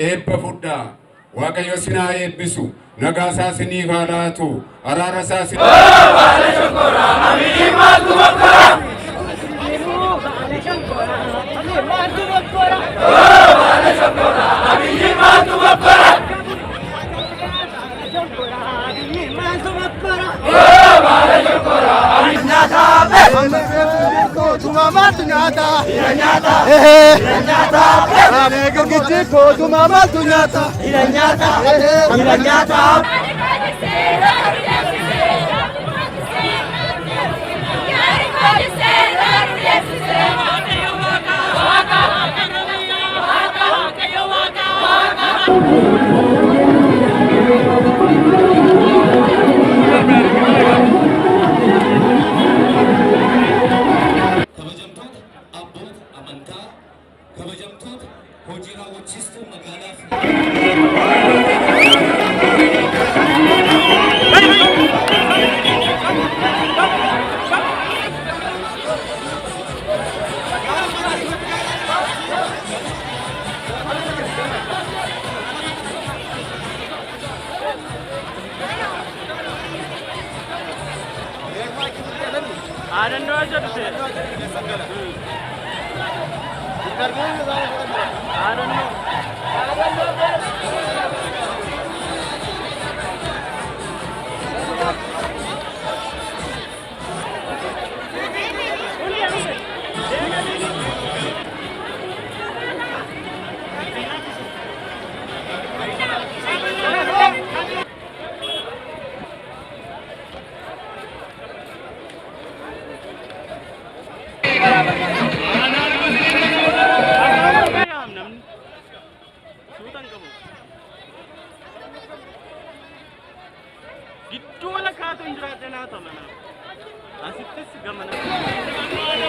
Eebba fudhaa. Waaqayyo isin haa eebbisu. Nagaa isaa isiniif haa laatu. Araara isaa isin Kootuma maaltu nyaata? Girgichi kootuma maaltu nyaata? Kabajamtoota abboota amantaa, kabajamtoota hojii raawwachiistuu magaalaa fi Gidduu walakkaatu hin jiraadhe naa tola naa. Asittis gamana.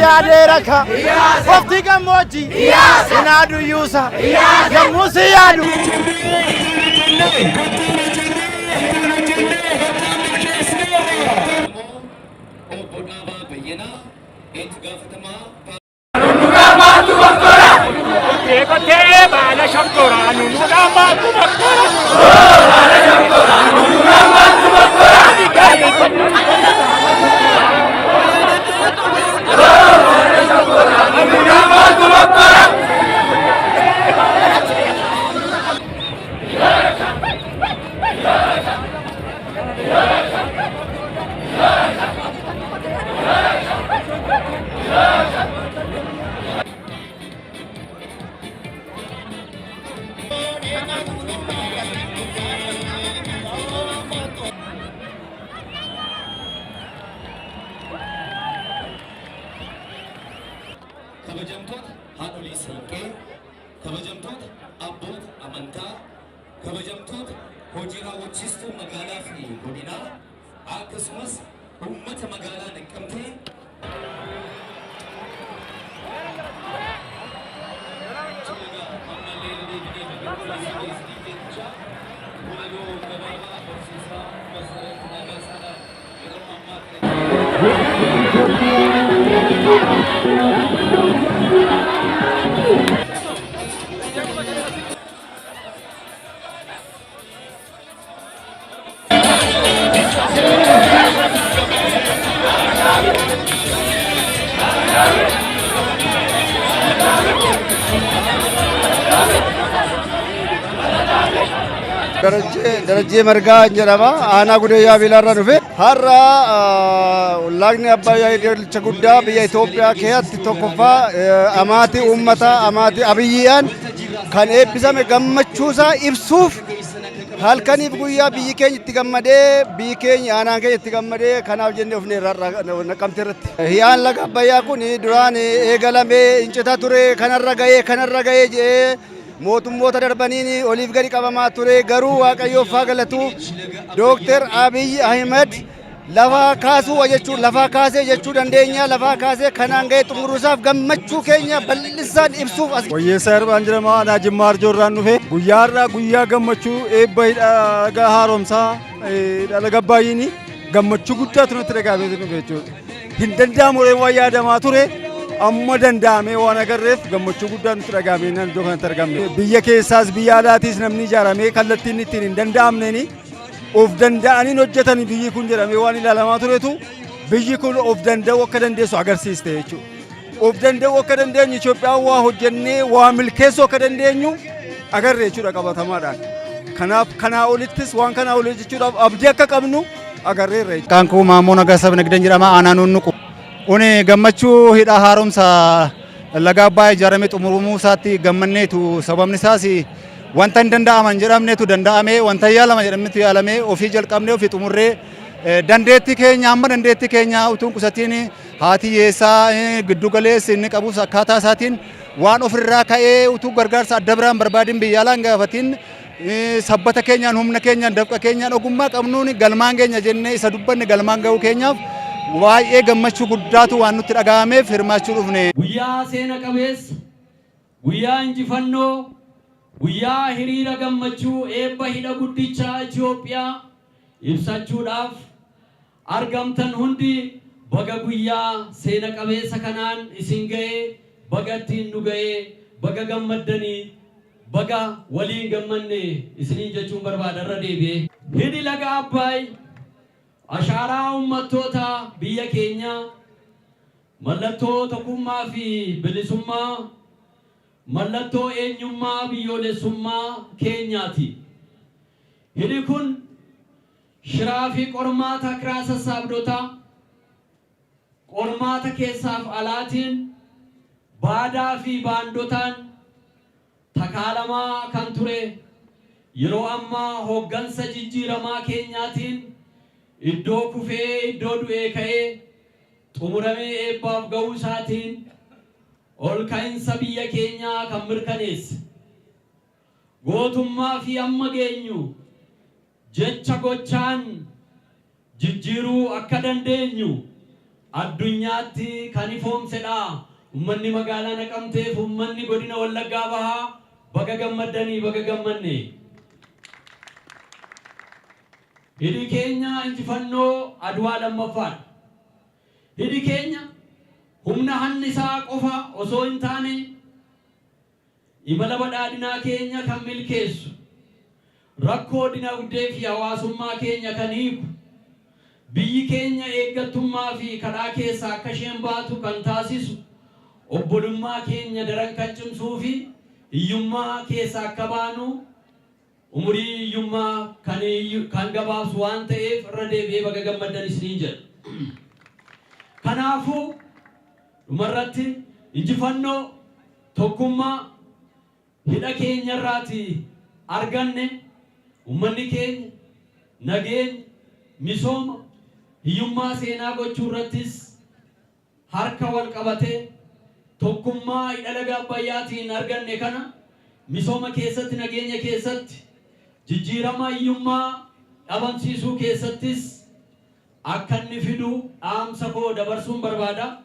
Yaadeeraka qofti gammoojji sinaadu yuusa yommuu si yaadu. Obbo Dhaabaa Bayyanaa itti gaafatamaa Qotee baala shonkoraa nunuudhaan baatu bakkora. Kabajamtoota haadholii siinqee, kabajamtoota abboota amantaa, kabajamtoota hojii raawwachiistuu magaalaa fi godinaa, akkasumas uummata magaalaa Naqqamtee. Ammallee deebinee bakka jechaa walaloo gabaabaa barsiisaa Masarat Nagaasaadhaan yeroo ammaa kana. Darajjee Margaa jedhama. Aanaa Gudayyaa Biilaarraa dhufe. Har'a lagni Abbayyaa hidha guddaa biyya Itoophiyaa keessatti tokkoffaa amaatii uummataa amaatii Abiyyaan kan eebbisame gammachuusaa ibsuuf halkaniif guyyaa biyyi keenya itti gammadee, biyyi keenya, aanaan keenya itti gammadee, kanaaf jennee ofne Naqamte irratti. Hiyaan laga Abbayyaa kun duraan eegalamee incitaa ture, kanarra ga'ee jedhee mootummoota darbaniin oliif gadi qabamaa ture. Garuu Waaqayyoof haa galatu, Dooktar Abiy Ahmed lafaa kaasuu jechuun lafaa kaasee jechuu dandeenya. Lafaa kaasee kanaan ga'ee xumuruusaaf gammachuu keenya bal'isaan ibsuuf as. Wayyeessaa Hirphaan jedhama. Aanaa Jimmaa Arjoorraan dhufe. Guyyaa har'aa guyyaa gammachuu eebba hidha haaromsaa hidha laga Abbaayyiin gammachuu guddaatu natti dhaga'amee dhufe jechuudha. Hin danda'amu waan yaadamaa ture amma danda'amee waan agarreef gammachuu guddaa nutti dhaga'amee iddoo kanatti argamne. Biyya keessaas biyya alaatiis namni ijaaramee kallattiin ittiin hin danda'amneeni of danda'aniin hojjetan biyyi kun jedhamee waan ilaalamaa turetu biyyi kun of danda'uu akka dandeessu agarsiiste jechuudha. Of danda'uu akka dandeenyu, Itoophiyaan waa hojjennee waa milkeessuu akka dandeenyu agarre jechuudha qabatamaadhaan. Kanaaf kanaa olittis waan kanaa olii jechuudhaaf abdii akka qabnu agarreerra jechuudha. Maqaan koo Maammoo Nagaasaa Nagdan jedhama. Aanaa Nunnuqu. Kuni gammachuu hidha haaromsa laga Abbaayyaa ijaaramee xumuramuu isaatti gammanneetu. Sababni isaas wanta hin danda'aman jedhamneetu danda'ame, wanta hin yaalama jedhamnetu yaalame, ofii jalqabnee ofii xumurree, dandeettii keenya hamma dandeettii keenya utuu hin qusatiin, haati hiyyeessaa giddu galeessi inni qabus akkaataa isaatiin waan ofirraa ka'ee utuu gargaarsa adda biraan barbaadin, biyya alaan gaafatiin, sabbata keenyaan, humna keenyaan, dafqa keenyaan, ogummaa qabnuun galmaan keenya jennee isa dubbanne galmaan ga'uu keenyaaf baay'ee gammachuu guddaatu waan nutti dhaga'ameef hirmaachuu dhufne. Guyyaa seena qabeessa, guyyaa injifannoo, guyyaa hiriira gammachuu eebba hidha guddichaa Itoophiyaa ibsachuudhaaf argamtan hundi, baga guyyaa seena qabeessa kanaan isin ga'ee, baga ittiin nu ga'ee, baga gammaddanii, baga waliin gammanne isiniin jechuun barbaada irra deebi'ee. Hidhi laga Abbaay ashaaraa uummattoota biyya keenyaa, mallattoo tokkummaa fi bilisummaa, mallattoo eenyummaa biyyoolessummaa keenyaati. Hidhi kun shiraa fi qormaata kiraa sassaabdotaa, qormaata keessaaf alaatiin, baadaa fi baandotaan takaalamaa kan ture, yeroo ammaa hooggansa jijjiiramaa keenyaatiin iddoo kufee, iddoo du'ee ka'ee xumuramee eebbaaf ga'uu isaatiin ol ka'iinsa biyya keenyaa kan mirkaneesse, gootummaa fi amma geenyu jecha gochaan jijjiiruu akka dandeenyu addunyaatti kan ifoomsedha. Uummanni magaalaa Naqamteef uummanni godina Wallaggaa Bahaa baga gammaddanii, baga gammanne. Hidhi keenya injifannoo Adwaa lammaffaadha. Hidhi keenya humna hannisaa qofa osoo hin taane imala badhaadhinaa keenya kan milkeessu, rakkoo dinagdee fi hawaasummaa keenya kan hiiku, biyyi keenya eeggattummaa fi kadhaa keessaa akka isheen baatu kan taasisu, obbolummaa keenya daran kan cimsuu fi hiyyummaa keessaa akka baanu, umurii hiyyummaa kan gabaabsu waan ta'eef irra deebi'ee baga gammaddan isiniin jedha. Kanaafuu dhumarratti injifannoo tokkummaa hidha keenyarraati arganne uummanni keenya nageenya, misooma, hiyyummaa seenaa gochuu irrattis harka wal qabatee, tokkummaa hidha laga Abbayyaatiin arganne kana misooma keessatti, nageenya keessatti, jijjiirama hiyyummaa dhabamsiisuu keessattis akka inni fidu dhaamsa koo dabarsuun barbaada.